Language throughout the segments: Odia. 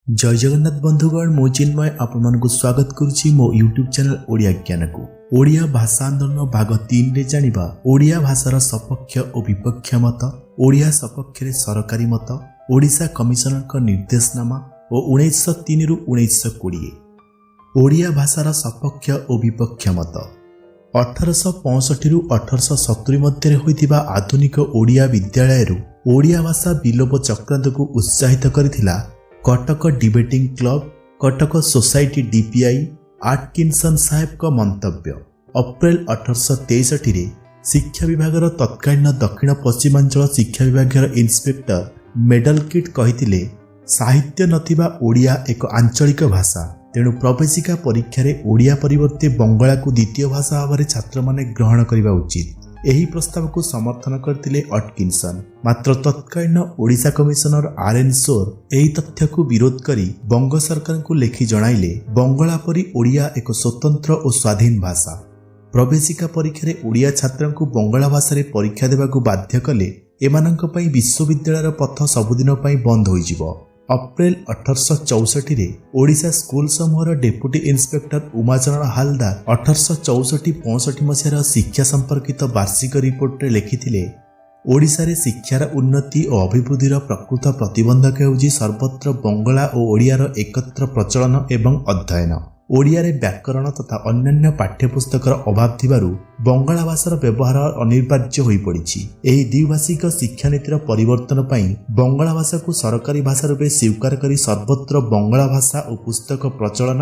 ଜୟ ଜଗନ୍ନାଥ ବନ୍ଧୁଗଣ, ମୁଁ ଚିନ୍ମୟ ଆପଣମାନଙ୍କୁ ସ୍ୱାଗତ କରୁଛି ମୋ ୟୁଟ୍ୟୁବ୍ ଚ୍ୟାନେଲ ଓଡ଼ିଆ ଜ୍ଞାନକୁ। ଓଡ଼ିଆ ଭାଷା ଆନ୍ଦୋଳନ ଭାଗ 3ରେ ଜାଣିବା ଓଡ଼ିଆ ଭାଷାର ସପକ୍ଷ ଓ ବିପକ୍ଷ ମତ, ଓଡ଼ିଆ ସପକ୍ଷରେ ସରକାରୀ ମତ, ଓଡ଼ିଶା କମିଶନରଙ୍କ ନିର୍ଦ୍ଦେଶନାମା ଓ 1903ରୁ 1920। ଓଡ଼ିଆ ଭାଷାର ସପକ୍ଷ ଓ ବିପକ୍ଷ ମତ। 1865ରୁ 1870 ମଧ୍ୟରେ ହୋଇଥିବା ଆଧୁନିକ ଓଡ଼ିଆ ବିଦ୍ୟାଳୟରୁ ଓଡ଼ିଆ ଭାଷା ବିଲୋପ ଚକ୍ରାନ୍ତକୁ ଉତ୍ସାହିତ କରିଥିଲା Cuttack debating club, Cuttack society DPI, Atkinson ସାହେବଙ୍କ ମନ୍ତବ୍ୟ। ଅପ୍ରେଲ 1863ରେ ଶିକ୍ଷା ବିଭାଗର ତତ୍କାଳୀନ ଦକ୍ଷିଣ ପଶ୍ଚିମାଞ୍ଚଳ ଶିକ୍ଷା ବିଭାଗର ଇନ୍ସପେକ୍ଟର ମେଡେଲ କିଟ୍ କହିଥିଲେ, ସାହିତ୍ୟ ନଥିବା ଓଡ଼ିଆ ଏକ ଆଞ୍ଚଳିକ ଭାଷା। ତେଣୁ ପ୍ରବେଶିକା ପରୀକ୍ଷାରେ ଓଡ଼ିଆ ପରିବର୍ତ୍ତେ ବଙ୍ଗଳାକୁ ଦ୍ୱିତୀୟ ଭାଷା ଭାବରେ ଛାତ୍ରମାନେ ଗ୍ରହଣ କରିବା ଉଚିତ। ଏହି ପ୍ରସ୍ତାବକୁ ସମର୍ଥନ କରିଥିଲେ ଅଟକିନସନ୍। ମାତ୍ର ତତ୍କାଳୀନ ଓଡ଼ିଶା କମିଶନର ଆର୍ ଏନ୍ ସୋର ଏହି ତଥ୍ୟକୁ ବିରୋଧ କରି ବଙ୍ଗ ସରକାରଙ୍କୁ ଲେଖି ଜଣାଇଲେ, ବଙ୍ଗଳା ପରି ଓଡ଼ିଆ ଏକ ସ୍ୱତନ୍ତ୍ର ଓ ସ୍ୱାଧୀନ ଭାଷା। ପ୍ରବେଶିକା ପରୀକ୍ଷାରେ ଓଡ଼ିଆ ଛାତ୍ରଙ୍କୁ ବଙ୍ଗଳା ଭାଷାରେ ପରୀକ୍ଷା ଦେବାକୁ ବାଧ୍ୟ କଲେ ଏମାନଙ୍କ ପାଇଁ ବିଶ୍ୱବିଦ୍ୟାଳୟର ପଥ ସବୁଦିନ ପାଇଁ ବନ୍ଦ ହୋଇଯିବ। ଅପ୍ରେଲ 1864ରେ ଓଡ଼ିଶା ସ୍କୁଲ ସମୂହର ଡେପୁଟି ଇନ୍ସପେକ୍ଟର ଉମାଚରଣ ହାଲଦାର 1864-65 ମସିହାର ଶିକ୍ଷା ସମ୍ପର୍କିତ ବାର୍ଷିକ ରିପୋର୍ଟରେ ଲେଖିଥିଲେ, ଓଡ଼ିଶାରେ ଶିକ୍ଷାର ଉନ୍ନତି ଓ ଅଭିବୃଦ୍ଧିର ପ୍ରକୃତ ପ୍ରତିବନ୍ଧକ ହେଉଛି ସର୍ବତ୍ର ବଙ୍ଗଳା ଓ ଓଡ଼ିଆର ଏକତ୍ର ପ୍ରଚଳନ ଏବଂ ଅଧ୍ୟୟନ। ଓଡ଼ିଆରେ ବ୍ୟାକରଣ ତଥା ଅନ୍ୟାନ୍ୟ ପାଠ୍ୟପୁସ୍ତକର ଅଭାବ ଥିବାରୁ ବଙ୍ଗଳା ଭାଷାର ବ୍ୟବହାର ଅନିବାର୍ଯ୍ୟ ହୋଇପଡ଼ିଛି। ଏହି ଦ୍ୱିଭାଷିକ ଶିକ୍ଷାନୀତିର ପରିବର୍ତ୍ତନ ପାଇଁ ବଙ୍ଗଳା ଭାଷାକୁ ସରକାରୀ ଭାଷା ରୂପେ ସ୍ୱୀକାର କରି ସର୍ବତ୍ର ବଙ୍ଗଳା ଭାଷା ଓ ପୁସ୍ତକ ପ୍ରଚଳନ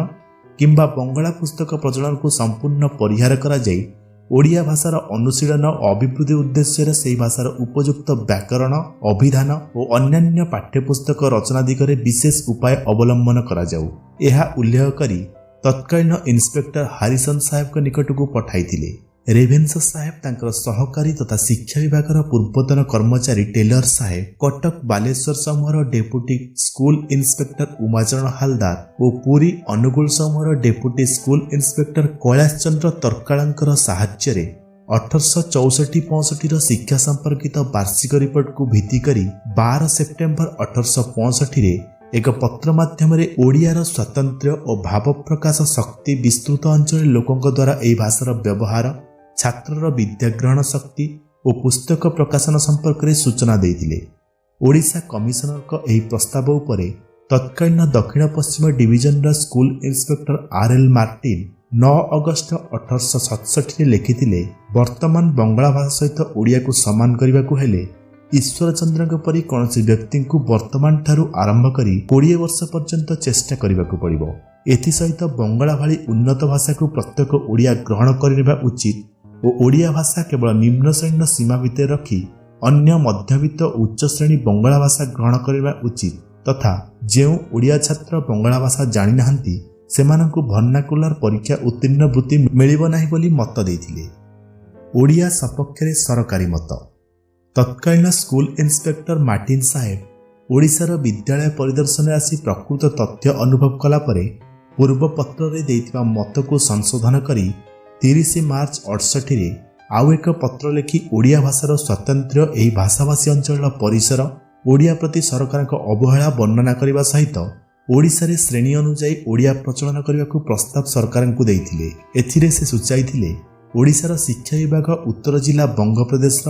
କିମ୍ବା ବଙ୍ଗଳା ପୁସ୍ତକ ପ୍ରଚଳନକୁ ସମ୍ପୂର୍ଣ୍ଣ ପରିହାର କରାଯାଇ ଓଡ଼ିଆ ଭାଷାର ଅନୁଶୀଳନ ଓ ଅଭିବୃଦ୍ଧି ଉଦ୍ଦେଶ୍ୟରେ ସେହି ଭାଷାର ଉପଯୁକ୍ତ ବ୍ୟାକରଣ, ଅଭିଧାନ ଓ ଅନ୍ୟାନ୍ୟ ପାଠ୍ୟପୁସ୍ତକ ରଚନା ଦିଗରେ ବିଶେଷ ଉପାୟ ଅବଲମ୍ବନ କରାଯାଉ। ଏହା ଉଲ୍ଲେଖ କରି ତତ୍କାଳୀନ ଇନ୍ସପେକ୍ଟର ହାରିସନ୍ ସାହେବଙ୍କ ନିକଟକୁ ପଠାଇଥିଲେ। ରେଭେନ୍ସା ସାହେବ ତାଙ୍କର ସହକାରୀ ତଥା ଶିକ୍ଷା ବିଭାଗର ପୂର୍ବତନ କର୍ମଚାରୀ ଟେଲର ସାହେବ, କଟକ ବାଲେଶ୍ୱର ସମୂହର deputy school inspector Umacharan Haldar ଓ ପୁରୀ ଅନୁଗୁଳ ସମୂହର deputy school inspector Kailash Chandra Tarkalankar ସାହାଯ୍ୟରେ 1864-65ର ଶିକ୍ଷା ସମ୍ପର୍କିତ ବାର୍ଷିକ ରିପୋର୍ଟକୁ ଭିତ୍ତି କରି 12 ସେପ୍ଟେମ୍ବର 1865ରେ ଏକ ପତ୍ର ମାଧ୍ୟମରେ ଓଡ଼ିଆର ସ୍ୱାତନ୍ତ୍ର୍ୟ ଓ ଭାବପ୍ରକାଶ ଶକ୍ତି, ବିସ୍ତୃତ ଅଞ୍ଚଳରେ ଲୋକଙ୍କ ଦ୍ୱାରା ଏହି ଭାଷାର ବ୍ୟବହାର, ଛାତ୍ରର ବିଦ୍ୟାଗ୍ରହଣ ଶକ୍ତି ଓ ପୁସ୍ତକ ପ୍ରକାଶନ ସମ୍ପର୍କରେ ସୂଚନା ଦେଇଥିଲେ। ଓଡ଼ିଶା କମିଶନରଙ୍କ ଏହି ପ୍ରସ୍ତାବ ଉପରେ ତତ୍କାଳୀନ ଦକ୍ଷିଣ ପଶ୍ଚିମ ଡିଭିଜନର school inspector R L Martin 9 August 1867ରେ ଲେଖିଥିଲେ, ବର୍ତ୍ତମାନ ବଙ୍ଗଳା ଭାଷା ସହିତ ଓଡ଼ିଆକୁ ସମାନ କରିବାକୁ ହେଲେ ଈଶ୍ୱରଚନ୍ଦ୍ରଙ୍କ ପରି କୌଣସି ବ୍ୟକ୍ତିଙ୍କୁ ବର୍ତ୍ତମାନଠାରୁ ଆରମ୍ଭ କରି 20 ବର୍ଷ ପର୍ଯ୍ୟନ୍ତ ଚେଷ୍ଟା କରିବାକୁ ପଡ଼ିବ। ଏଥିସହିତ ବଙ୍ଗଳା ଭଳି ଉନ୍ନତ ଭାଷାକୁ ପ୍ରତ୍ୟେକ ଓଡ଼ିଆ ଗ୍ରହଣ କରିନେବା ଉଚିତ ଓ ଓଡ଼ିଆ ଭାଷା କେବଳ ନିମ୍ନ ଶ୍ରେଣୀର ସୀମା ଭିତରେ ରଖି ଅନ୍ୟ ମଧ୍ୟବିତ୍ତ ଓ ଉଚ୍ଚ ଶ୍ରେଣୀ ବଙ୍ଗଳା ଭାଷା ଗ୍ରହଣ କରିବା ଉଚିତ ତଥା ଯେଉଁ ଓଡ଼ିଆ ଛାତ୍ର ବଙ୍ଗଳା ଭାଷା ଜାଣିନାହାନ୍ତି, ସେମାନଙ୍କୁ ଭର୍ଣ୍ଣାକୁଲାର ପରୀକ୍ଷା ଉତ୍ତୀର୍ଣ୍ଣ ବୃତ୍ତି ମିଳିବ ନାହିଁ ବୋଲି ମତ ଦେଇଥିଲେ। ଓଡ଼ିଆ ସପକ୍ଷରେ ସରକାରୀ ମତ। ତତ୍କାଳୀନ ସ୍କୁଲ ଇନ୍ସପେକ୍ଟର ମାର୍ଟିନ ସାହେବ ଓଡ଼ିଶାର ବିଦ୍ୟାଳୟ ପରିଦର୍ଶନରେ ଆସି ପ୍ରକୃତ ତଥ୍ୟ ଅନୁଭବ କଲା ପରେ ପୂର୍ବ ପତ୍ରରେ ଦେଇଥିବା ମତକୁ ସଂଶୋଧନ କରି 30 ମାର୍ଚ୍ଚ 68ରେ ଆଉ ଏକ ପତ୍ର ଲେଖି ଓଡ଼ିଆ ଭାଷାର ସ୍ୱାତନ୍ତ୍ର୍ୟ, ଏହି ଭାଷାଭାଷୀ ଅଞ୍ଚଳର ପରିସର, ଓଡ଼ିଆ ପ୍ରତି ସରକାରଙ୍କ ଅବହେଳା ବର୍ଣ୍ଣନା କରିବା ସହିତ ଓଡ଼ିଶାରେ ଶ୍ରେଣୀ ଅନୁଯାୟୀ ଓଡ଼ିଆ ପ୍ରଚଳନ କରିବାକୁ ପ୍ରସ୍ତାବ ସରକାରଙ୍କୁ ଦେଇଥିଲେ। ଏଥିରେ ସେ ସୂଚାଇଥିଲେ, ଓଡ଼ିଶାର ଶିକ୍ଷା ବିଭାଗ ଉତ୍ତର ଜିଲ୍ଲା ବଙ୍ଗପ୍ରଦେଶର,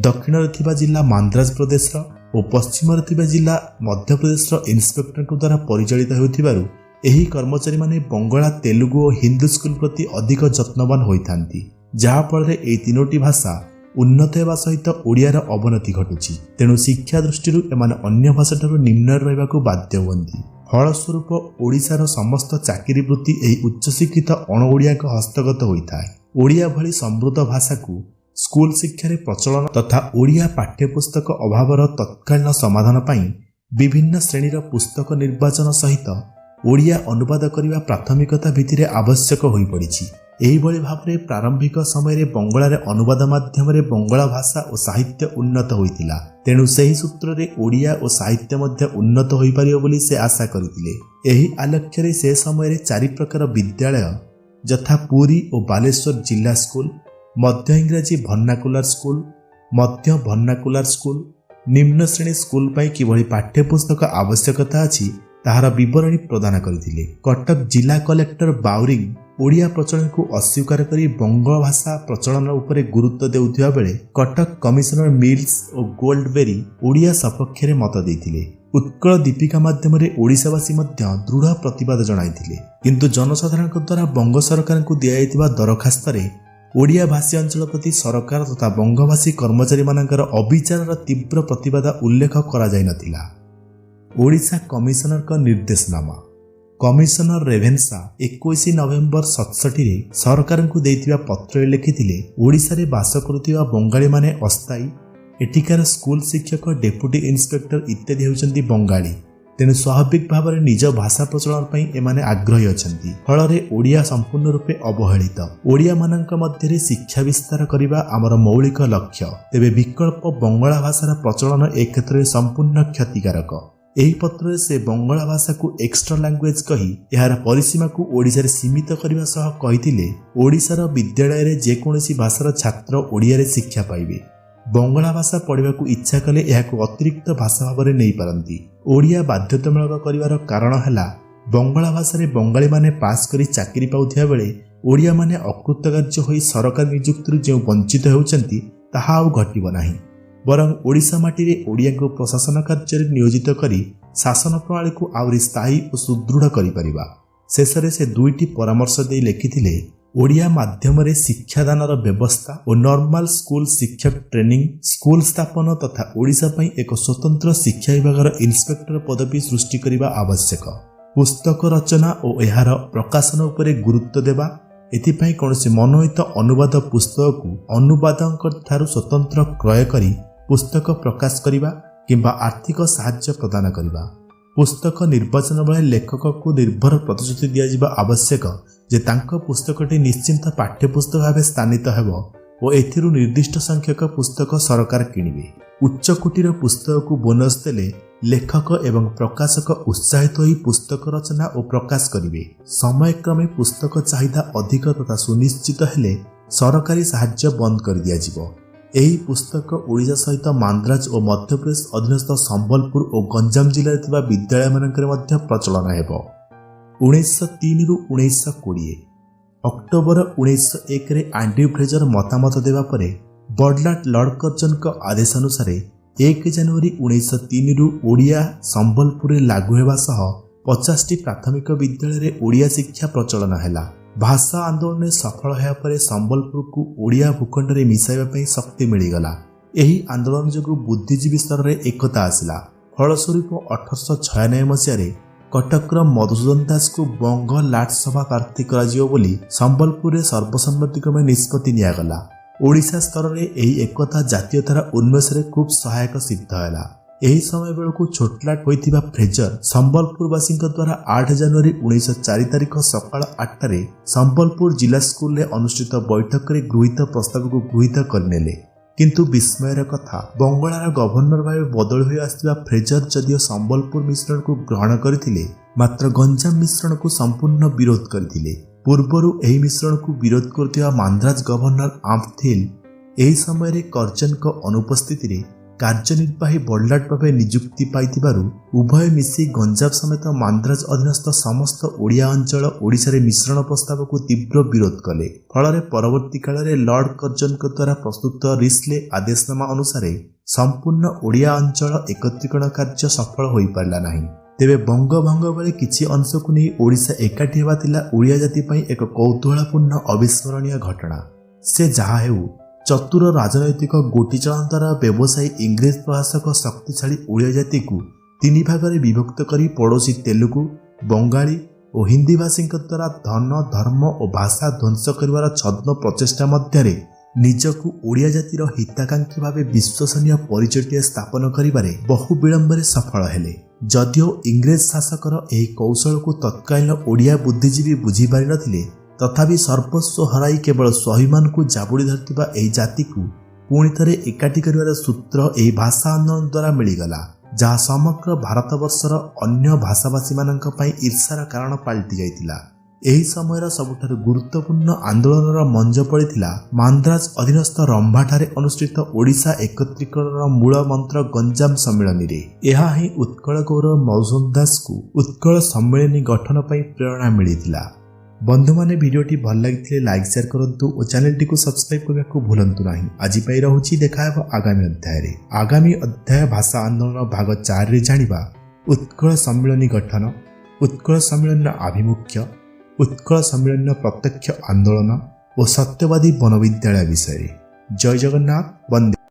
ଦକ୍ଷିଣରେ ଥିବା ଜିଲ୍ଲା ମାନ୍ଦ୍ରାଜ ପ୍ରଦେଶର ଓ ପଶ୍ଚିମରେ ଥିବା ଜିଲ୍ଲା ମଧ୍ୟପ୍ରଦେଶର ଇନ୍ସପେକ୍ଟରଙ୍କ ଦ୍ୱାରା ପରିଚାଳିତ ହେଉଥିବାରୁ ଏହି କର୍ମଚାରୀମାନେ ବଙ୍ଗଳା, ତେଲୁଗୁ ଓ ହିନ୍ଦୀ ସ୍କୁଲ ପ୍ରତି ଅଧିକ ଯତ୍ନବାନ ହୋଇଥାନ୍ତି, ଯାହାଫଳରେ ଏହି ତିନୋଟି ଭାଷା ଉନ୍ନତ ହେବା ସହିତ ଓଡ଼ିଆର ଅବନତି ଘଟୁଛି। ତେଣୁ ଶିକ୍ଷା ଦୃଷ୍ଟିରୁ ଏମାନେ ଅନ୍ୟ ଭାଷାଠାରୁ ନିମ୍ନରେ ରହିବାକୁ ବାଧ୍ୟ ହୁଅନ୍ତି। ଫଳସ୍ୱରୂପ ଓଡ଼ିଶାର ସମସ୍ତ ଚାକିରି ବୃତ୍ତି ଏହି ଉଚ୍ଚଶିକ୍ଷିତ ଅଣଓଡ଼ିଆଙ୍କ ହସ୍ତଗତ ହୋଇଥାଏ। ଓଡ଼ିଆ ଭଳି ସମୃଦ୍ଧ ଭାଷାକୁ ସ୍କୁଲ ଶିକ୍ଷାରେ ପ୍ରଚଳନ ତଥା ଓଡ଼ିଆ ପାଠ୍ୟପୁସ୍ତକ ଅଭାବର ତତ୍କାଳୀନ ସମାଧାନ ପାଇଁ ବିଭିନ୍ନ ଶ୍ରେଣୀର ପୁସ୍ତକ ନିର୍ବାଚନ ସହିତ ଓଡ଼ିଆ ଅନୁବାଦ କରିବା ପ୍ରାଥମିକତା ଭିତ୍ତିରେ ଆବଶ୍ୟକ ହୋଇପଡ଼ିଛି। ଏହିଭଳି ଭାବରେ ପ୍ରାରମ୍ଭିକ ସମୟରେ ବଙ୍ଗଳାରେ ଅନୁବାଦ ମାଧ୍ୟମରେ ବଙ୍ଗଳା ଭାଷା ଓ ସାହିତ୍ୟ ଉନ୍ନତ ହୋଇଥିଲା। ତେଣୁ ସେହି ସୂତ୍ରରେ ଓଡ଼ିଆ ଓ ସାହିତ୍ୟ ମଧ୍ୟ ଉନ୍ନତ ହୋଇପାରିବ ବୋଲି ସେ ଆଶା କରିଥିଲେ। ଏହି ଆଲେଖ୍ୟରେ ସେ ସମୟରେ ଚାରି ପ୍ରକାର ବିଦ୍ୟାଳୟ ଯଥା ପୁରୀ ଓ ବାଲେଶ୍ୱର ଜିଲ୍ଲା ସ୍କୁଲ, ମଧ୍ୟ ଇଂରାଜୀ ଭର୍ଣ୍ଣାକୁଲାର ସ୍କୁଲ, ମଧ୍ୟ ଭର୍ଣ୍ଣାକୁଲାର ସ୍କୁଲ, ନିମ୍ନ ଶ୍ରେଣୀ ସ୍କୁଲ ପାଇଁ କିଭଳି ପାଠ୍ୟପୁସ୍ତକ ଆବଶ୍ୟକତା ଅଛି, ତାହାର ବିବରଣୀ ପ୍ରଦାନ କରିଥିଲେ। କଟକ ଜିଲ୍ଲା କଲେକ୍ଟର ବାଉରିଂ ଓଡ଼ିଆ ପ୍ରଚଳନକୁ ଅସ୍ୱୀକାର କରି ବଙ୍ଗ ଭାଷା ପ୍ରଚଳନ ଉପରେ ଗୁରୁତ୍ୱ ଦେଉଥିବା ବେଳେ କଟକ କମିଶନର ମିଲ୍ସ ଓ ଗୋଲ୍ଡବେରୀ ଓଡ଼ିଆ ସପକ୍ଷରେ ମତ ଦେଇଥିଲେ। ଉତ୍କଳ ଦୀପିକା ମାଧ୍ୟମରେ ଓଡ଼ିଶାବାସୀ ମଧ୍ୟ ଦୃଢ଼ ପ୍ରତିବାଦ ଜଣାଇଥିଲେ। କିନ୍ତୁ ଜନସାଧାରଣଙ୍କ ଦ୍ୱାରା ବଙ୍ଗ ସରକାରଙ୍କୁ ଦିଆଯାଇଥିବା ଦରଖାସ୍ତରେ ଓଡ଼ିଆ ଭାଷୀ ଅଞ୍ଚଳ ପ୍ରତି ସରକାର ତଥା ବଙ୍ଗଭାଷୀ କର୍ମଚାରୀମାନଙ୍କର ଅବିଚାରର ତୀବ୍ର ପ୍ରତିବାଦ ଉଲ୍ଲେଖ କରାଯାଇନଥିଲା। ଓଡ଼ିଶା କମିଶନରଙ୍କ ନିର୍ଦ୍ଦେଶନାମା। କମିଶନର ରେଭେନ୍ସା 21 ନଭେମ୍ବର 67ରେ ସରକାରଙ୍କୁ ଦେଇଥିବା ପତ୍ରରେ ଲେଖିଥିଲେ, ଓଡ଼ିଶାରେ ବାସ କରୁଥିବା ବଙ୍ଗାଳୀମାନେ ଅସ୍ଥାୟୀ। ଏଠିକାର ସ୍କୁଲ ଶିକ୍ଷକ, ଡେପୁଟି ଇନ୍ସପେକ୍ଟର ଇତ୍ୟାଦି ହେଉଛନ୍ତି ବଙ୍ଗାଳୀ। ତେଣୁ ସ୍ୱାଭାବିକ ଭାବରେ ନିଜ ଭାଷା ପ୍ରଚଳନ ପାଇଁ ଏମାନେ ଆଗ୍ରହୀ ଅଛନ୍ତି। ଫଳରେ ଓଡ଼ିଆ ସମ୍ପୂର୍ଣ୍ଣ ରୂପେ ଅବହେଳିତ। ଓଡ଼ିଆମାନଙ୍କ ମଧ୍ୟରେ ଶିକ୍ଷା ବିସ୍ତାର କରିବା ଆମର ମୌଳିକ ଲକ୍ଷ୍ୟ। ତେବେ ବିକଳ୍ପ ବଙ୍ଗଳା ଭାଷାର ପ୍ରଚଳନ ଏ କ୍ଷେତ୍ରରେ ସମ୍ପୂର୍ଣ୍ଣ କ୍ଷତିକାରକ। ଏହି ପତ୍ରରେ ସେ ବଙ୍ଗଳା ଭାଷାକୁ ଏକ୍ସଟ୍ରା ଲାଙ୍ଗୁଏଜ କହି ଏହାର ପରିସୀମାକୁ ଓଡ଼ିଶାରେ ସୀମିତ କରିବା ସହ କହିଥିଲେ, ଓଡ଼ିଶାର ବିଦ୍ୟାଳୟରେ ଯେକୌଣସି ଭାଷାର ଛାତ୍ର ଓଡ଼ିଆରେ ଶିକ୍ଷା ପାଇବେ। ବଙ୍ଗଳା ଭାଷା ପଢ଼ିବାକୁ ଇଚ୍ଛା କଲେ ଏହାକୁ ଅତିରିକ୍ତ ଭାଷା ଭାବରେ ନେଇପାରନ୍ତି। ଓଡ଼ିଆ ବାଧ୍ୟତାମୂଳକ କରିବାର କାରଣ ହେଲା, ବଙ୍ଗଳା ଭାଷାରେ ବଙ୍ଗାଳୀମାନେ ପାସ୍ କରି ଚାକିରି ପାଉଥିବା ବେଳେ ଓଡ଼ିଆମାନେ ଅକୃତକାର୍ଯ୍ୟ ହୋଇ ସରକାରୀ ନିଯୁକ୍ତିରୁ ଯେଉଁ ବଞ୍ଚିତ ହେଉଛନ୍ତି, ତାହା ଆଉ ଘଟିବ ନାହିଁ। ବରଂ ଓଡ଼ିଶା ମାଟିରେ ଓଡ଼ିଆଙ୍କୁ ପ୍ରଶାସନ କାର୍ଯ୍ୟରେ ନିୟୋଜିତ କରି ଶାସନ ପ୍ରଣାଳୀକୁ ଆହୁରି ସ୍ଥାୟୀ ଓ ସୁଦୃଢ଼ କରିପାରିବା। ଶେଷରେ ସେ ଦୁଇଟି ପରାମର୍ଶ ଦେଇ ଲେଖିଥିଲେ, ଓଡ଼ିଆ ମାଧ୍ୟମରେ ଶିକ୍ଷାଦାନର ବ୍ୟବସ୍ଥା ଓ ନର୍ମାଲ ସ୍କୁଲ ଶିକ୍ଷକ ଟ୍ରେନିଂ ସ୍କୁଲ ସ୍ଥାପନ ତଥା ଓଡ଼ିଶା ପାଇଁ ଏକ ସ୍ୱତନ୍ତ୍ର ଶିକ୍ଷା ବିଭାଗର ଇନ୍ସପେକ୍ଟର ପଦବୀ ସୃଷ୍ଟି କରିବା ଆବଶ୍ୟକ। ପୁସ୍ତକ ରଚନା ଓ ଏହାର ପ୍ରକାଶନ ଉପରେ ଗୁରୁତ୍ୱ ଦେବା। ଏଥିପାଇଁ କୌଣସି ମନୋହିତ ଅନୁବାଦ ପୁସ୍ତକକୁ ଅନୁବାଦକଙ୍କ ଠାରୁ ସ୍ୱତନ୍ତ୍ର କ୍ରୟ କରି ପୁସ୍ତକ ପ୍ରକାଶ କରିବା କିମ୍ବା ଆର୍ଥିକ ସାହାଯ୍ୟ ପ୍ରଦାନ କରିବା। ପୁସ୍ତକ ନିର୍ବାଚନ ବେଳେ ଲେଖକକୁ ନିର୍ଭର ପ୍ରତିଶ୍ରୁତି ଦିଆଯିବା ଆବଶ୍ୟକ ଯେ ତାଙ୍କ ପୁସ୍ତକଟି ନିଶ୍ଚିନ୍ତ ପାଠ୍ୟପୁସ୍ତକ ଭାବେ ସ୍ଥାନିତ ହେବ ଓ ଏଥିରୁ ନିର୍ଦ୍ଦିଷ୍ଟ ସଂଖ୍ୟକ ପୁସ୍ତକ ସରକାର କିଣିବେ। ଉଚ୍ଚକୋଟୀର ପୁସ୍ତକକୁ ବୋନସ୍ ଦେଲେ ଲେଖକ ଏବଂ ପ୍ରକାଶକ ଉତ୍ସାହିତ ହୋଇ ପୁସ୍ତକ ରଚନା ଓ ପ୍ରକାଶ କରିବେ। ସମୟକ୍ରମେ ପୁସ୍ତକ ଚାହିଦା ଅଧିକ ତଥା ସୁନିଶ୍ଚିତ ହେଲେ ସରକାରୀ ସାହାଯ୍ୟ ବନ୍ଦ କରିଦିଆଯିବ। ଏହି ପୁସ୍ତକ ଓଡ଼ିଶା ସହିତ ମାନ୍ଦ୍ରାଜ ଓ ମଧ୍ୟପ୍ରଦେଶ ଅଧୀନସ୍ଥ ସମ୍ବଲପୁର ଓ ଗଞ୍ଜାମ ଜିଲ୍ଲାରେ ଥିବା ବିଦ୍ୟାଳୟମାନଙ୍କରେ ମଧ୍ୟ ପ୍ରଚଳନ ହେବ। 1903ରୁ 1920। ଅକ୍ଟୋବର 1901ରେ ଆଣ୍ଡ୍ରିଉ ଫ୍ରେଜର ମତାମତ ଦେବା ପରେ ବଡ଼ଲାଟ ଲର୍ଡ କର୍ଜନଙ୍କ ଆଦେଶାନୁସାରେ 1 ଜାନୁଆରୀ 1903ରୁ ଓଡ଼ିଆ ସମ୍ବଲପୁରରେ ଲାଗୁ ହେବା ସହ 50ଟି ପ୍ରାଥମିକ ବିଦ୍ୟାଳୟରେ ଓଡ଼ିଆ ଶିକ୍ଷା ପ୍ରଚଳନ ହେଲା। ଭାଷା ଆନ୍ଦୋଳନରେ ସଫଳ ହେବା ପରେ ସମ୍ବଲପୁରକୁ ଓଡ଼ିଆ ଭୂଖଣ୍ଡରେ ମିଶାଇବା ପାଇଁ ଶକ୍ତି ମିଳିଗଲା। ଏହି ଆନ୍ଦୋଳନ ଯୋଗୁଁ ବୁଦ୍ଧିଜୀବୀ ସ୍ତରରେ ଏକତା ଆସିଲା। ଫଳସ୍ୱରୂପ 1896 ମସିହାରେ କଟକର ମଧୁସୂଦନ ଦାସଙ୍କୁ ବଙ୍ଗ ଲାଟ ସଭା ପ୍ରାର୍ଥୀ କରାଯିବ ବୋଲି ସମ୍ବଲପୁରରେ ସର୍ବସମ୍ମତିକ୍ରମେ ନିଷ୍ପତ୍ତି ନିଆଗଲା। ଓଡ଼ିଶା ସ୍ତରରେ ଏହି ଏକତା ଜାତୀୟତାର ଉନ୍ମେଷରେ ଖୁବ୍ ସହାୟକ ସିଦ୍ଧ ହେଲା। ଏହି ସମୟ ବେଳକୁ ଛୋଟଲାଟ ହୋଇଥିବା ଫ୍ରେଜର ସମ୍ବଲପୁରବାସୀଙ୍କ ଦ୍ୱାରା 8 ଜାନୁଆରୀ 1904 ତାରିଖ ସକାଳ 8ଟାରେ ସମ୍ବଲପୁର ଜିଲ୍ଲା ସ୍କୁଲରେ ଅନୁଷ୍ଠିତ ବୈଠକରେ ଗୃହୀତ ପ୍ରସ୍ତାବକୁ ଗୃହୀତ କରିନେଲେ। କିନ୍ତୁ ବିସ୍ମୟର କଥା, ବଙ୍ଗଳାର ଗଭର୍ଣ୍ଣର ଭାବେ ବଦଳି ହୋଇ ଆସିଥିବା ଫ୍ରେଜର ଯଦିଓ ସମ୍ବଲପୁର ମିଶ୍ରଣକୁ ଗ୍ରହଣ କରିଥିଲେ, ମାତ୍ର ଗଞ୍ଜାମ ମିଶ୍ରଣକୁ ସମ୍ପୂର୍ଣ୍ଣ ବିରୋଧ କରିଥିଲେ। ପୂର୍ବରୁ ଏହି ମିଶ୍ରଣକୁ ବିରୋଧ କରୁଥିବା ମାନ୍ଦ୍ରାଜ ଗଭର୍ଣ୍ଣର ଆମ୍ପଥିଲ ଏହି ସମୟରେ କର୍ଜନଙ୍କ ଅନୁପସ୍ଥିତିରେ କାର୍ଯ୍ୟନିର୍ବାହୀ ବଡ଼ଲାଟ ଭାବେ ନିଯୁକ୍ତି ପାଇଥିବାରୁ ଉଭୟ ମିଶି ଗଞ୍ଜାମ ସମେତ ମାନ୍ଦ୍ରାଜ ଅଧୀନସ୍ଥ ସମସ୍ତ ଓଡ଼ିଆ ଅଞ୍ଚଳ ଓଡ଼ିଶାରେ ମିଶ୍ରଣ ପ୍ରସ୍ତାବକୁ ତୀବ୍ର ବିରୋଧ କଲେ। ଫଳରେ ପରବର୍ତ୍ତୀ କାଳରେ ଲର୍ଡ କର୍ଜନଙ୍କ ଦ୍ୱାରା ପ୍ରସ୍ତୁତ ରିସ୍ଲେ ଆଦେଶନାମା ଅନୁସାରେ ସମ୍ପୂର୍ଣ୍ଣ ଓଡ଼ିଆ ଅଞ୍ଚଳ ଏକତ୍ରୀକରଣ କାର୍ଯ୍ୟ ସଫଳ ହୋଇପାରିଲା ନାହିଁ। ତେବେ ବଙ୍ଗଭଙ୍ଗ ବେଳେ କିଛି ଅଂଶକୁ ନେଇ ଓଡ଼ିଶା ଏକାଠି ହେବା ଥିଲା ଓଡ଼ିଆ ଜାତି ପାଇଁ ଏକ କୌତୂହଳପୂର୍ଣ୍ଣ ଅବିସ୍ମରଣୀୟ ଘଟଣା। ସେ ଯାହା ହେଉ, ଚତୁର ରାଜନୈତିକ ଗୋଟିଚାଳନା ଦ୍ୱାରା ବ୍ୟବସାୟୀ ଇଂରେଜ ପ୍ରଶାସକ ଶକ୍ତିଶାଳୀ ଓଡ଼ିଆ ଜାତିକୁ ତିନି ଭାଗରେ ବିଭକ୍ତ କରି ପଡ଼ୋଶୀ ତେଲୁଗୁ, ବଙ୍ଗାଳୀ ଓ ହିନ୍ଦୀଭାଷୀଙ୍କ ଦ୍ୱାରା ଧନ, ଧର୍ମ ଓ ଭାଷା ଧ୍ୱଂସ କରିବାର ଛଦ୍ମ ପ୍ରଚେଷ୍ଟା ମଧ୍ୟରେ ନିଜକୁ ଓଡ଼ିଆ ଜାତିର ହିତାକାଂକ୍ଷୀ ଭାବେ ବିଶ୍ୱସନୀୟ ପରିଚୟଟିଏ ସ୍ଥାପନ କରିବାରେ ବହୁ ବିଳମ୍ବରେ ସଫଳ ହେଲେ। ଯଦିଓ ଇଂରେଜ ଶାସକର ଏହି କୌଶଳକୁ ତତ୍କାଳୀନ ଓଡ଼ିଆ ବୁଦ୍ଧିଜୀବୀ ବୁଝିପାରିନଥିଲେ, ତଥାପି ସର୍ବସ୍ୱ ହରାଇ କେବଳ ସ୍ୱାଭିମାନକୁ ଜାବୁଡ଼ି ଧରିଥିବା ଏହି ଜାତିକୁ ପୁଣି ଥରେ ଏକାଠି କରିବାର ସୂତ୍ର ଏହି ଭାଷା ଆନ୍ଦୋଳନ ଦ୍ୱାରା ମିଳିଗଲା, ଯାହା ସମଗ୍ର ଭାରତବର୍ଷର ଅନ୍ୟ ଭାଷାଭାଷୀମାନଙ୍କ ପାଇଁ ଈର୍ଷାର କାରଣ ପାଲଟି ଯାଇଥିଲା। ଏହି ସମୟର ସବୁଠାରୁ ଗୁରୁତ୍ୱପୂର୍ଣ୍ଣ ଆନ୍ଦୋଳନର ମଞ୍ଜ ପଡ଼ିଥିଲା ମାନ୍ଦ୍ରାଜ ଅଧୀନସ୍ଥ ରମ୍ଭାଠାରେ ଅନୁଷ୍ଠିତ ଓଡ଼ିଶା ଏକତ୍ରୀକରଣର ମୂଳ ମନ୍ତ୍ର ଗଞ୍ଜାମ ସମ୍ମିଳନୀରେ। ଏହା ହିଁ ଉତ୍କଳ ଗୌରବ ମଧୁସୂଦନ ଦାସଙ୍କୁ ଉତ୍କଳ ସମ୍ମିଳନୀ ଗଠନ ପାଇଁ ପ୍ରେରଣା ମିଳିଥିଲା। ବନ୍ଧୁମାନେ, ଭିଡ଼ିଓଟି ଭଲ ଲାଗିଥିଲେ ଲାଇକ୍, ସେୟାର କରନ୍ତୁ ଓ ଚ୍ୟାନେଲଟିକୁ ସବସ୍କ୍ରାଇବ୍ କରିବାକୁ ଭୁଲନ୍ତୁ ନାହିଁ। ଆଜି ପାଇଁ ରହୁଛି, ଦେଖାହେବ ଆଗାମୀ ଅଧ୍ୟାୟରେ। ଆଗାମୀ ଅଧ୍ୟାୟ ଭାଷା ଆନ୍ଦୋଳନ ଭାଗ 4ରେ ଜାଣିବା ଉତ୍କଳ ସମ୍ମିଳନୀ ଗଠନ, ଉତ୍କଳ ସମ୍ମିଳନୀର ଆଭିମୁଖ୍ୟ, ଉତ୍କଳ ସମ୍ମିଳନୀର ପ୍ରତ୍ୟକ୍ଷ ଆନ୍ଦୋଳନ ଓ ସତ୍ୟବାଦୀ ବନବିଦ୍ୟାଳୟ ବିଷୟରେ। ଜୟ ଜଗନ୍ନାଥ, ବନ୍ଦେ